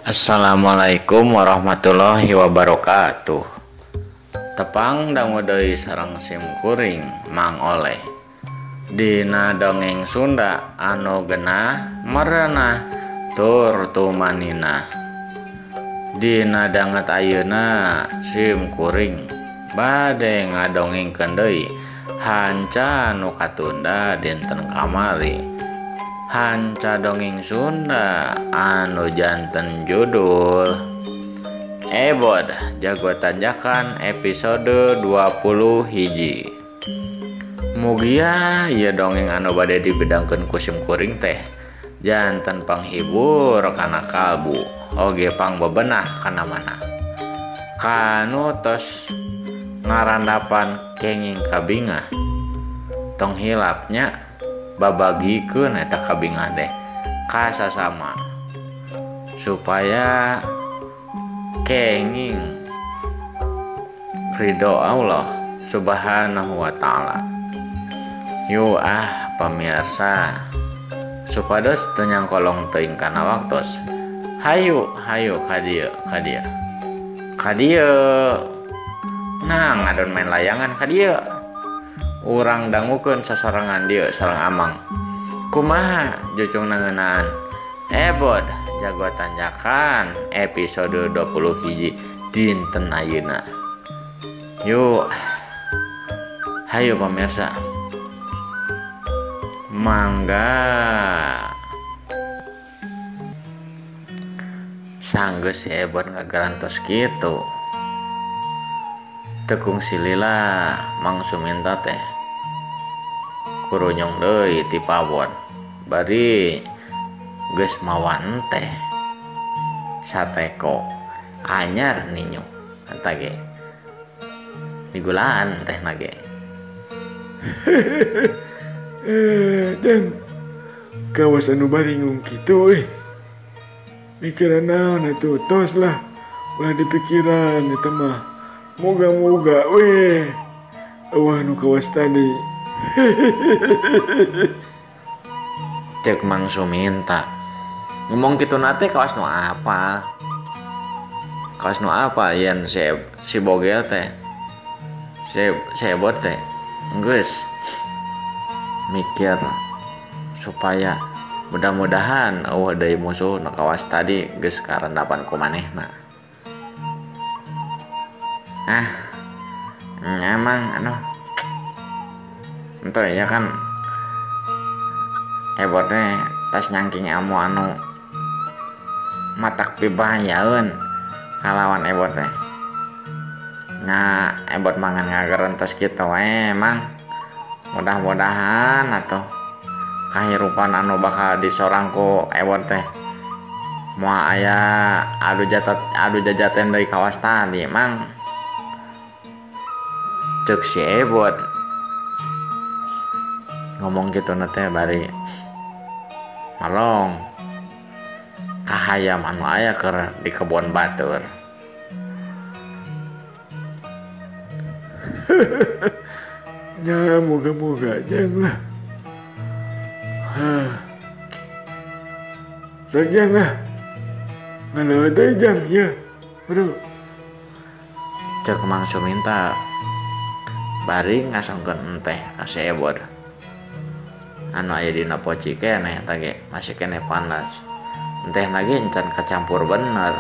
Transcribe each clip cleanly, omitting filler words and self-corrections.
Assalamualaikum warahmatullahi wabarakatuh. Tepang dangu deui sareng sim kuring Mang Oleh. Dina dongeng Sunda anu genah merenah tur tumanina. Dina danget ayeuna sim kuring bade ngadongengkeun deui hanca anu katunda dinten kamari. Hanca dongeng Sunda anu janten judul Ebod Jago Tanjakan episode 20 hiji. Mugia ieu dongeng anu bade dibedangkeun ku sim kuring teh janten panghibur kana kalbu oge pangbebenah kana mana. Kanu tos ngarandapan kenging kabingah tong hilapnya babagikeun eta kabingah teh ka sasama supaya kenging ridho Allah Subhanahu wa ta'ala. Yuk ah pamirsa, supados teu nyangkolong teuing kana waktos. Hayu hayu ka dieu ka dieu ka dieu. Nah ngadon main layangan ka dieu. Urang dangukeun sasarengan dieu sareng Amang. Kumaha jucungna ngeunaan Ebod Jago Tanjakan episode 20 hiji dinten ayeuna. Yuk hayu pemirsa, mangga. Sanggeus si Ebod ngagarantos kitu tekung silila Mang Suminta teh kurunyong deui ti pawon bari geus mawan teh sateko anyar ninyu eta ge digulaan teh nage. Jang kawas anu baringung kitu euy, mikiran naon atuh, tos lah ulah dipikiran eta mah, moga-moga we eueuh nu kawas tadi. Cek Mang Suminta ngomong kitu nate kawas nu apa, kawas nu apa yen si bogel teh si Ebod teh geus mikir supaya mudah-mudahan eueuh deui musuh nu kawas tadi geus karendapan ku manehna. Ah emang anu ento ya kan Ebod teh tas nyangking amu anu matak pibahayaeun kalawan Ebod teh. Nah Ebod mangan ngagarentos kitu we emang mudah-mudahan atuh kahirupan anu bakal disorang ku Ebod teh moal aya adu jajaten deui kawas tadi mang. Cek si Ebod ngomong gitu nate bari malong kahayam anu aya keur di kebon batur. Nya moga-moga jang lah. Sok jang lah. Ngaleueut deui jang ya. Bro. Cek Mang Suminta bari ngasongkeun enteh ka si Ebod anu aya dina poci keneh eta ge masih keneh panas. Enteh lagi encan kacampur bener,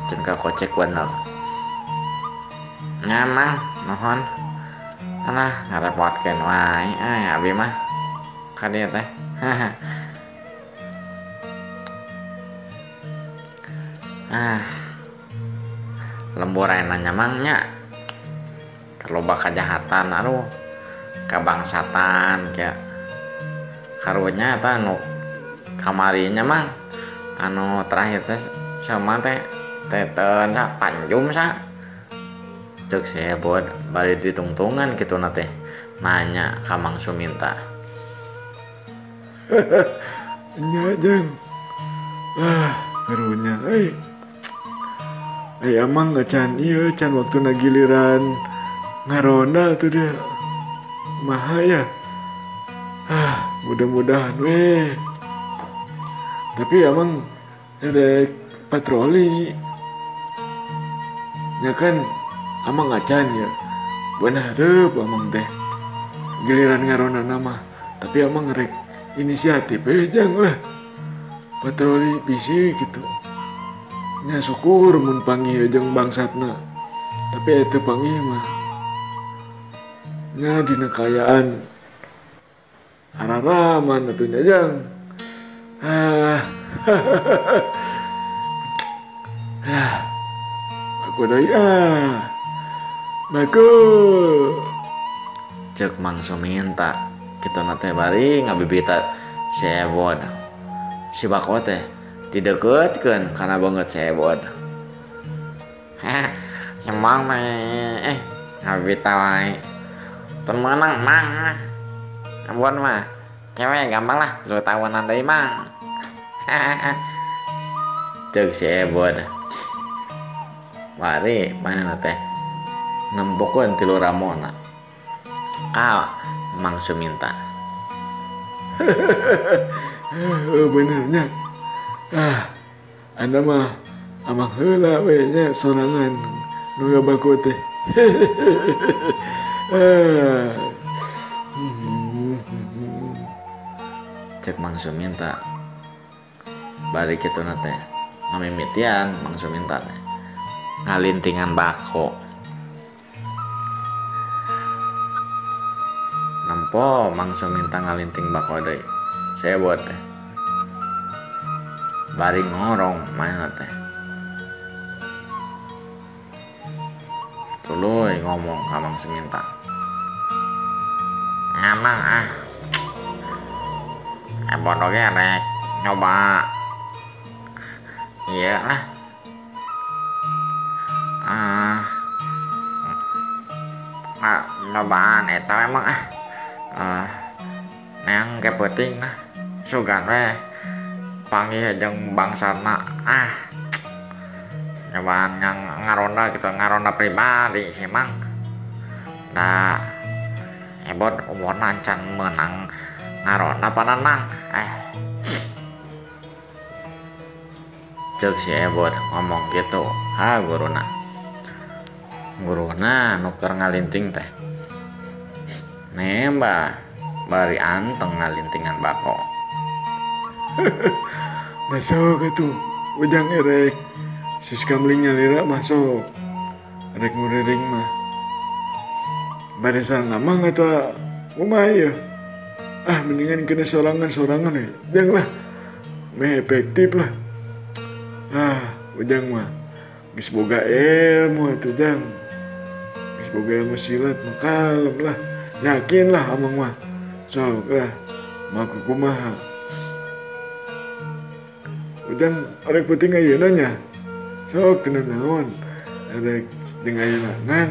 encan kakocek bener. Ngamang nuhun alah ngarepotkeun wae euy abi mah ka dieu teh. Ah lembur aya nanya mang nya loba kajahatan aduh kabangsatan kayak karunya eta anu kamarinya mah anu terakhir teh sama teh teten sa panjum sa cek si Ebod bari ditungtungan kitu na teh nanya ka Mang Suminta. Nya jang ah karunya euy ai amang can ieu can waktuna giliran ngaronda tuh dia maha ya. Ah mudah-mudahan weh. Tapi emang rek patroli. Nya kan amang acan ya. Beunah hareup amang teh. Giliran ngaronda mah, tapi amang rek inisiatif jang lah. Patroli bisi gitu. Nya syukur mun panggih jeung bangsatna. Tapi eta panggih mah nya dina kaayaan araraman atuh nya jang. Ah. Ah. Aku deui ah. Baku. Cek Mang Suminta kitu na teh bari ngabibita si Ebon. Si Bako teh dideukeutkeun kana beungeut si Ebon. Heh, emang mah ngabibita wae. Teu meunang mang. Ebon mah kewe gampang lah 3 tahunan deui mang. Cek si Ebon. Bari mana teh nempokeun tilu ramona. Ka Mang Suminta. Benernya. Ah, anda mah amang heula we nya sorangan nu ngabako teh. Cek Mang Suminta. Bari kitu na teh ngamimitian Mang Suminta teh ngalintingan bako. Nempo Mang Suminta ngalinting bako deui. Sebot teh. Bari ngorong mana teh. Tuluy ngomong ka Mang Suminta. Ngamang ah. Ebon oge rek nyoba. Iya lah. Ah. Ah, nyobaan eta memang ah. Neng kepeuting lah. Sugan we panggih jeung bangsatna ah. Nyobaan yang ngaronda gitu, ngaronda pribadi sih mang. Nah, Ebon umurna can meunang ngaronda panan mang. Ceuk si Ebon ngomong gitu, ha guruna. Guruna nu keur ngalinting teh. Nembah bari anteng ngalintingan bako. Masuk atuh ujang erek. Sis kamling nyalira masuk. Erek nguriring mah. Bari sareng amang atau kumaha ieu? Ah mendingan kena sorangan-sorangan we. Jang lah. Meh efektif lah. Ah, ujang mah geus boga ilmu atuh jang. Geus boga ilmu silat mah kalem lah. Yakin lah amang mah. Sok lah. Mah kumaha. Ujang arek peuting ayeuna nya. Sok teu naon. Arek jeung ayeuna ngan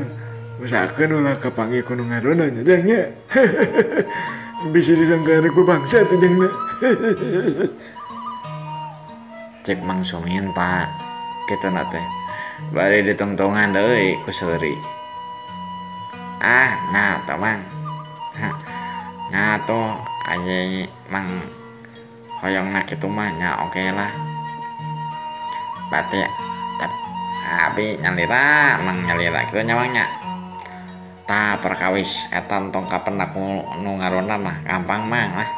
usahakeun ulah kapanggih ku nu ngaronda nya jang nya. Bisa disangka arek bangsa atuh jang nya. Cek Mang Suminta kitu na teh. Bari ditungtungan deui ku seuri. Ah, nah tah mang. Nah tuh aye mang hoyongna kitu mah nya oke lah. Berarti abi nyalira mang nyalira kitu nya mang nya. Tah perkawis eta tong kapen aku nu ngaronda mah gampang mang lah.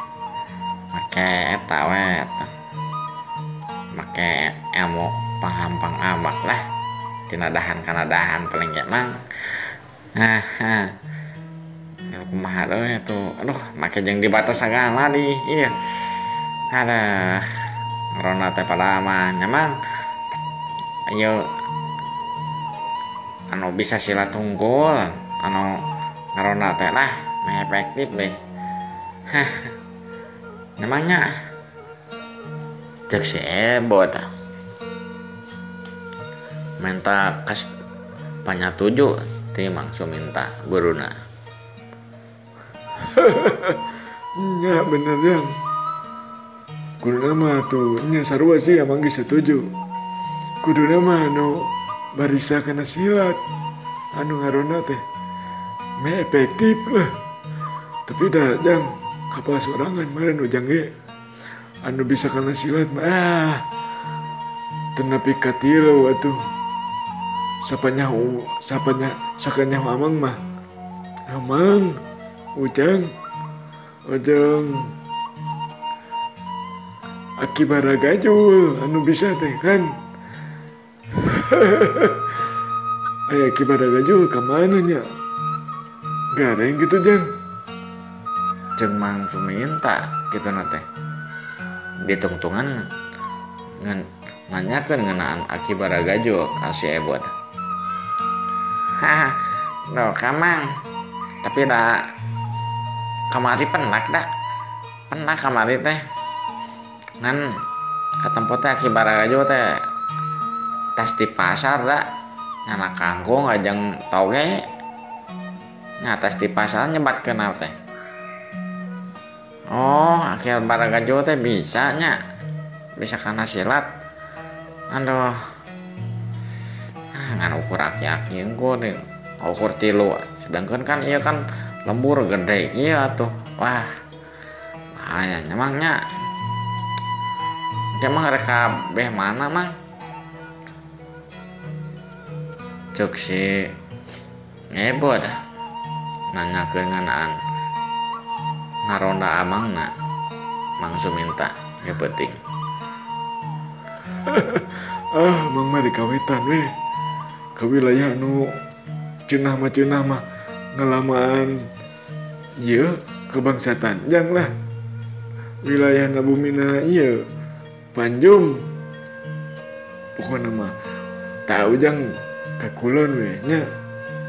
Make eta we eta. Make ilmu panghampang abak lah. Tina dahan kana dahan paling ge mang. Nah, kumaha deui atuh. Aduh, make jeung dibatas sagala di ieu. Aduh, ngaronda teh pada mah nya mang. Ieu anu bisa silat tunggul, anu ngaronda teh lah, meh efektif deh. Hah. Nya cek si Ebon. Minta kas panyatuju ti Mang Suminta guruna. Nya bener yang. Kuduna mah tuh nya sarua sih amang geus setuju. Kuduna mah anu barisa kana silat anu ngaronda teh meh efektif lah. Tapi dah jang apa sorangan meureun ujang ge anu bisa kana silat mah ah Teu nepi ka 3 atuh. Sapanya sakanyaho amang mah. Amang, Ujang, Ujang Aki Baragajul anu bisa teh kan. Aya Aki Baragajul ka mana nya? Gareng gitu Jang. Jeung Mang Suminta kitu na teh. Ditungtungan nanyakeun ngeunaan Aki Baragajul ka si Ebon. Haha, do ka Mang. Tapi da kamari penak da. Penak kamari teh. Ngan katempo teh Aki Baragajul teh tas di pasar da. Nyana kangkung ajeng toge. Nya tas di pasar nyebatkeun teh. Oh, Aki Baragajul teh bisa nya. Bisa kana silat. Aduh. Ngan ukur aki-aki engko nih. Ukur 3. Sedangkan kan ieu kan lembur gede kieu atuh. Wah. Bahaya nya Mang nya. Emang rek kabeh mana Mang? Cek si Ebon nanyakeun ngeunaan ngaronda amangna Mang Suminta ge penting. Ah, Mang mah dikawetan we. Ka wilayah anu ceunah mah ngalamaan ieu kebangsatan jang lah. Wilayah na bumina ieu Panjung. Pokona mah tah Ujang ka kulon we nya.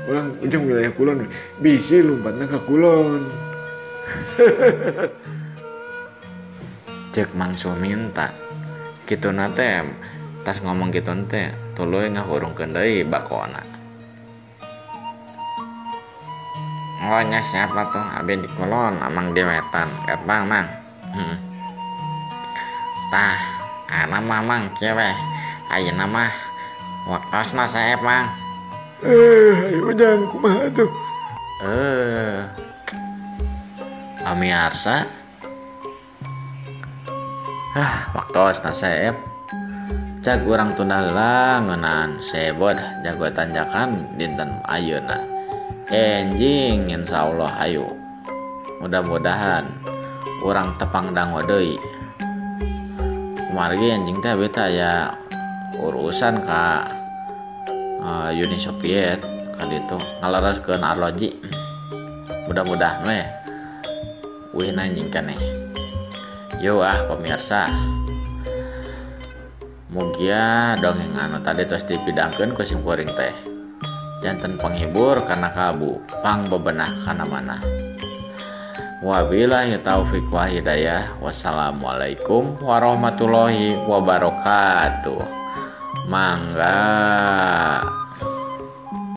Urang Ujang wilayah kulon we. Bisi lompatna ka kulon. Cek Mang Suminta kituna teh tas ngomong kitu teh tuluy ngahurungkeun deui bakona. Oh nya siapa tuh abi di kulon amang di wetan gampang Mang. Tah ana mah Mang kieu we ayeuna mah waktosna saep Mang. Ayo Ujang kumaha tuh? Pamiarsa. Waktosna saep. Cag urang tunda heula ngeunaan sebod jago tanjakan dinten ayeuna. Enjing insyaallah ayo. Mudah-mudahan urang tepang dango deui. Kumargi anjing teh beta aya urusan ka Uni Soviet ka ditu ngalaraskeun arloji. Mudah-mudahan we uih anjing keneh. Yo ah pemirsa. Mugia dongeng anu tadi tos dipidangkeun ku simkuring teh. Janten penghibur kana kalbu, pang bebenah kana manah. Wabillahi taufik wa hidayah. Wassalamualaikum warahmatullahi wabarakatuh. Mangga.